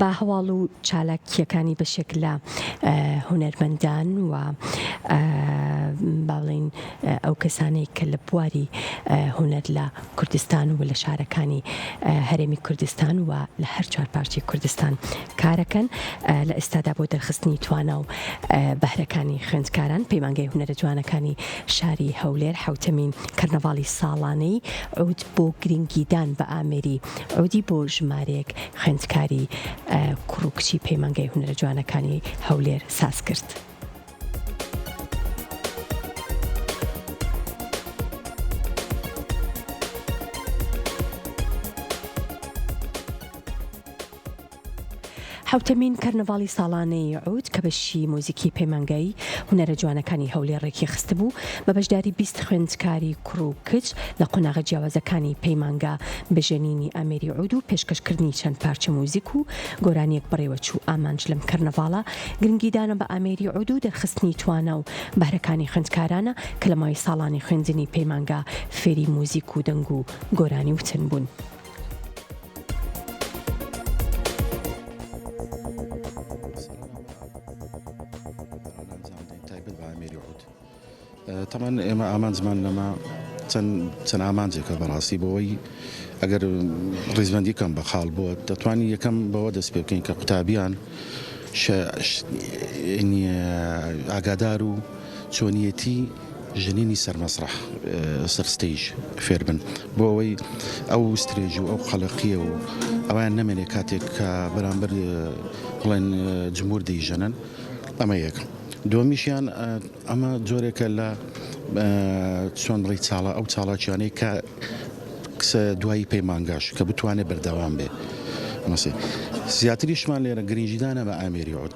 با هەواڵ و چالاکییەکانی بەشێک لە هونەرمەندان و با بڵێین ئەو کەسانەی کە لە بواری هونەر لە کوردستان و لە شارەکانی هەرێمی کوردستان و لە هەر چوار پارچەی کوردستان کارەکەن لە ئێستادا بۆ دەرخستنی توانا و بەهرەکانی خوێندکاران پەیمانگای هونەرە جوانەکانی شاری هەولێر حەوتەمین کەرنەڤاڵی ساڵانەی عود بۆ گرنگیدان بە ئامێری عودی بۆ ژمارەیەک خوێندکاری کوڕ و کچی پەیمانگای هونەرە جوانەکانی هەولێر ساز کرد. حەوتەمین کەرنەڤاڵی ساڵانەی عود کە بەشی موزیکی پەیمانگای هونەرە جوانەکانی هەولێر ڕێکیخستبوو، بە بەشداری 20 خوێندکاری کوڕ و کچ لە قۆناغە جیاوازەکانی پەیمانگا بە ژەنینی ئامێری عود و پێشکەشکردنی چەند پارچە موزیک و گۆرانییەک بەڕێوەچوو. ئامانج لەم کەرنەڤاڵە گرنگیدانە بە ئامێری عود و دەرخستنی توانا و بەهرەکانی خوێندکارانە کە لە ماوەی ساڵانی خوێندنی پەیمانگا فێری موزیک و دەنگ و گۆرانی وتن بوون. تەبعەن ئێمە ئامانجمان لەمە چەند چەند ئامانجێکە بەڕاستی بۆی ئەگەر ڕیزبندی کەم بە خاڵ بۆ دەتوانین یەکەم بەوە دەست پێ بکەین کە قوتابیان ئاگادار و چۆنیەتی ژەنینی سەر مەسرەح سەر stage فێر بن بۆ ئەوەی ئەو سترێژ و ئەو قەلەقیە و ئەویان نەمێنێ کاتێک کە بەرامبەر بڵێن جمهور دەیژەنن ئەمە یەک دووەمیشیان ئەمە جۆرێکە لە چۆن بڵێی چاڵا ئەو چاڵاکیانەی کە دوایی پەیمانگاش کە بتوانێت بەردەوام بێ زیاتریشمان لێرە گرنگیدانە بە ئامێری عود.